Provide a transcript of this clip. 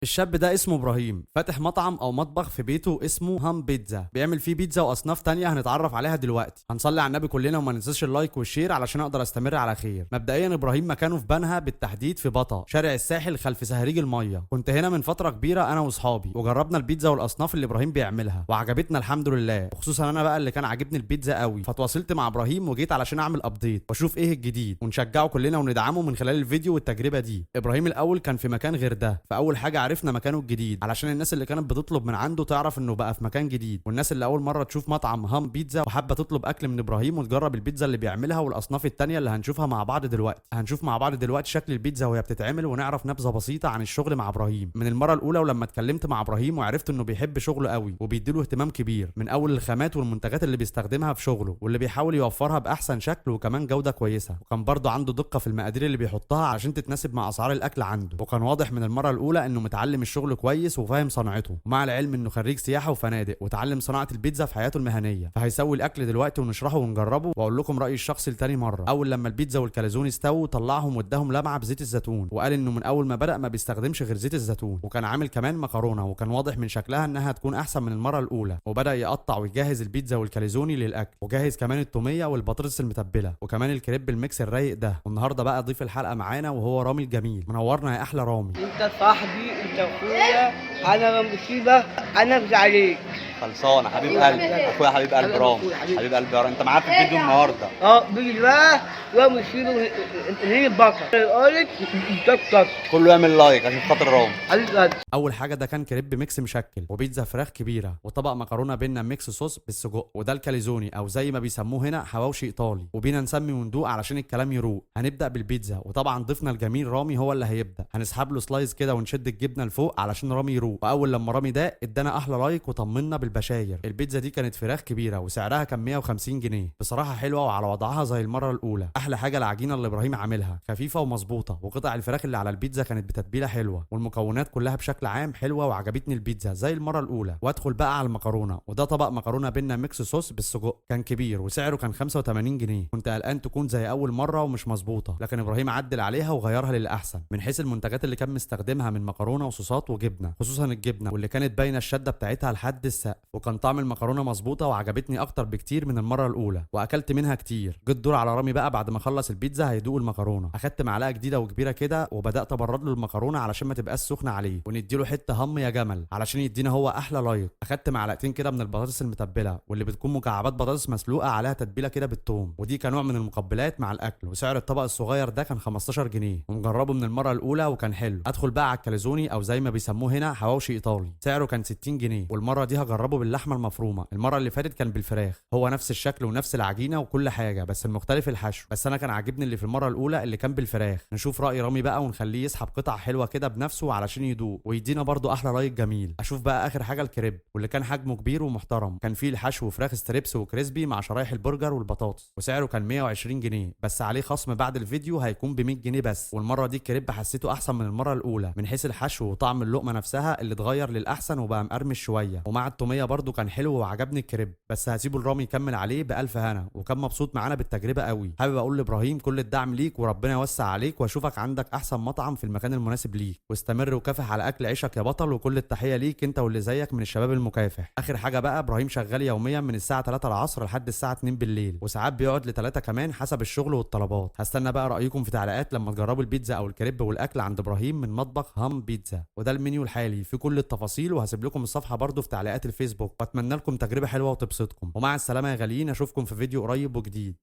الشاب ده اسمه ابراهيم، فاتح مطعم او مطبخ في بيته اسمه هام بيتزا، بيعمل فيه بيتزا واصناف تانية هنتعرف عليها دلوقتي. هنصلي على النبي كلنا وما ننساش ال like وال share علشان اقدر استمر على خير. مبدئيا ابراهيم مكانه في بنها، بالتحديد في بطا، شارع الساحل خلف سهريج المية. كنت هنا من فترة كبيرة انا واصحابي، وجربنا البيتزا والاصناف اللي ابراهيم بيعملها وعجبتنا الحمد لله، وخصوصا انا بقى اللي كان عاجبني البيتزا قوي. فتواصلت مع ابراهيم وجيت علشان اعمل update واشوف ايه الجديد ونشجعه كلنا وندعمه من خلال الفيديو والتجربة دي. ابراهيم الاول كان في مكان غير ده، فاول حاجة عرفنا مكانه الجديد علشان الناس اللي كانت بتطلب من عنده تعرف انه بقى في مكان جديد، والناس اللي اول مرة تشوف مطعم هام بيتزا وحابة تطلب اكل من ابراهيم وتجرب البيتزا اللي بيعملها والاصناف التانية اللي هنشوفها مع بعض دلوقتي. هنشوف مع بعض دلوقتي شكل البيتزا وهي بتتعمل ونعرف نبذه بسيطة عن الشغل مع ابراهيم من المرة الاولى. ولما اتكلمت مع ابراهيم وعرفت انه بيحب شغله قوي وبيديله اهتمام كبير من اول الخامات والمنتجات اللي بيستخدمها في شغله واللي بيحاول يوفرها باحسن شكل وكمان جوده كويسة، وكان برضه عنده دقه في المقادير اللي بيحطها عشان تتناسب مع اسعار الاكل عنده. وكان واضح من المرة الاولى انه متعلم الشغل كويس وفاهم صنعته، ومع العلم انه خريج سياحة وفنادق وتعلم صناعة البيتزا في حياته المهنية. فهيسوي الاكل دلوقتي ونشرحه ونجربه واقول لكم رايي الشخصي لتاني مرة. اول لما البيتزا والكاليزوني استووا طلعهم واداهم لمعة بزيت الزيتون، وقال انه من اول ما بدا ما بيستخدمش غير زيت الزيتون، وكان عامل كمان مكرونه وكان واضح من شكلها انها هتكون احسن من المرة الاولى. وبدا يقطع ويجهز البيتزا والكاليزوني للاكل، وجهز كمان التوميه والبطاطس المتبله وكمان الكريب ال mix الرايق ده. والنهارده بقى ضيف الحلقة معانا وهو رامي الجميل. منورنا يا احلى رامي. انت صاحبي، انت اخويا، انا مصيبة، انا مش عليك. خلصانه حبيب قلبي، اخويا حبيب قلب رامي، حبيب قلبي يا رامي. انت معايا في الفيديو النهارده. بيجي بقى يا مصيبة هي البطل قالت تك تك. كله يعمل like عشان خاطر رامي حبيب قلبي. اول حاجة ده كان كريب mix مشكل وبيتزا فراخ كبيرة وطبق مكرونه بينا mix sauce بالسجق، وده الكاليزوني او زي ما بيسموه هنا حواوشي ايطالي. وبينا نسمي وندوق علشان الكلام يروق. هنبدا بالبيتزا، وطبعا ضيفنا الجميل رامي هو اللي هيبدا. هنسحب له slice كده ونشد الجبنة لفوق علشان رامي يروق. واول لما رامي ده ادانا احلى like وطمنا بالبشاير. البيتزا دي كانت فراخ كبيرة وسعرها كان 150 جنيه. بصراحة حلوة وعلى وضعها زي المرة الاولى. احلى حاجة العجينة اللي ابراهيم عاملها خفيفة ومظبوطه، وقطع الفراخ اللي على البيتزا كانت بتتبيله حلوة، والمكونات كلها بشكل عام حلوة وعجبتني البيتزا زي المرة الاولى. وادخل بقى على المكرونه، وده طبق مكرونه بينا mix sauce بالسجق، كان كبير وسعره كان 85 جنيه. كنت قلقان تكون زي اول مرة ومش مظبوطة، لكن ابراهيم عدل عليها وغيرها للاحسن من حيث المنتجات اللي كان مستخدمها من مكرونه وصوصات وجبنه، خصوصا الجبنة واللي كانت باينة الشدة بتاعتها لحد السقف. وكان طعم المكرونه مظبوطة وعجبتني اكتر بكتير من المرة الاولى، واكلت منها كتير. جه الدور على رامي بقى بعد ما خلص البيتزا هيدوق المكرونه. اخدت معلقه جديدة وكبيره كده وبدات ابرد له المكرونه علشان ما تبقاش سخنة عليه، ونديله حتة هم يا جمل علشان يدينا هو احلى like. اخدت معلقتين كده من البطاطس المتبله واللي بتكون مكعبات بطاطس مسلوقة عليها تتبيله كده بالثوم، ودي كنوع من المقبلات مع الاكل. وسعر الطبق الصغير ده كان 15 جنيه، ومجربه من المرة الاولى وكان حلو. ادخل بقى على الكاليزوني او زي ما بيسموه هنا حواوشي ايطالي، سعره كان 60 جنيه، والمرة دي هجربه باللحمه المفرومه. المرة اللي فاتت كان بالفراخ، هو نفس الشكل ونفس العجينة وكل حاجة بس المختلف الحشو. بس انا كان عاجبني اللي في المرة الاولى اللي كان بالفراخ. نشوف راي رامي بقى ونخليه يسحب قطع حلوة كده بنفسه علشان يدوق ويدينا برضو احلى like جميل. اشوف بقى اخر حاجة الكريب، واللي كان حجمه كبير ومحترم، كان فيه الحشو فراخ strips و crispy مع شرايح البرجر والبطاطس، وسعره كان 120 جنيه بس عليه خصم بعد الفيديو هيكون ب 100 جنيه بس. والمرة دي الكريب حسيته احسن من المرة الاولى من حيث الحشو وطعم اللقمة نفسها اللي اتغير للاحسن وبقى مقرمش شوية، ومع التوميه برضو كان حلو وعجبني الكريب. بس هسيبه لرامي يكمل عليه بالف هنا، وكان مبسوط معانا بالتجربة قوي. حابب اقول لابراهيم كل الدعم ليك وربنا يوسع عليك واشوفك عندك احسن مطعم في المكان المناسب ليك، واستمر وكافح على اكل عيشك يا بطل، وكل التحية ليك انت واللي زيك من الشباب المكافح. اخر حاجة بقى، ابراهيم شغال يوميا من الساعة 3 العصر لحد الساعة 2 بالليل، وساعات بيقعد ل 3 كمان حسب الشغل والطلبات. هستنى بقى رايكم في تعليقات لما تجربوا البيتزا او الكريب والاكل عند ابراهيم من مطبخ هام بيتزا. وده المنيو الحالي في كل التفاصيل، وهسيب لكم الصفحة برضو في تعليقات الفيسبوك. واتمنى لكم تجربه حلوة وتبسطكم، ومع السلامة يا غاليين، اشوفكم في فيديو قريب وجديد.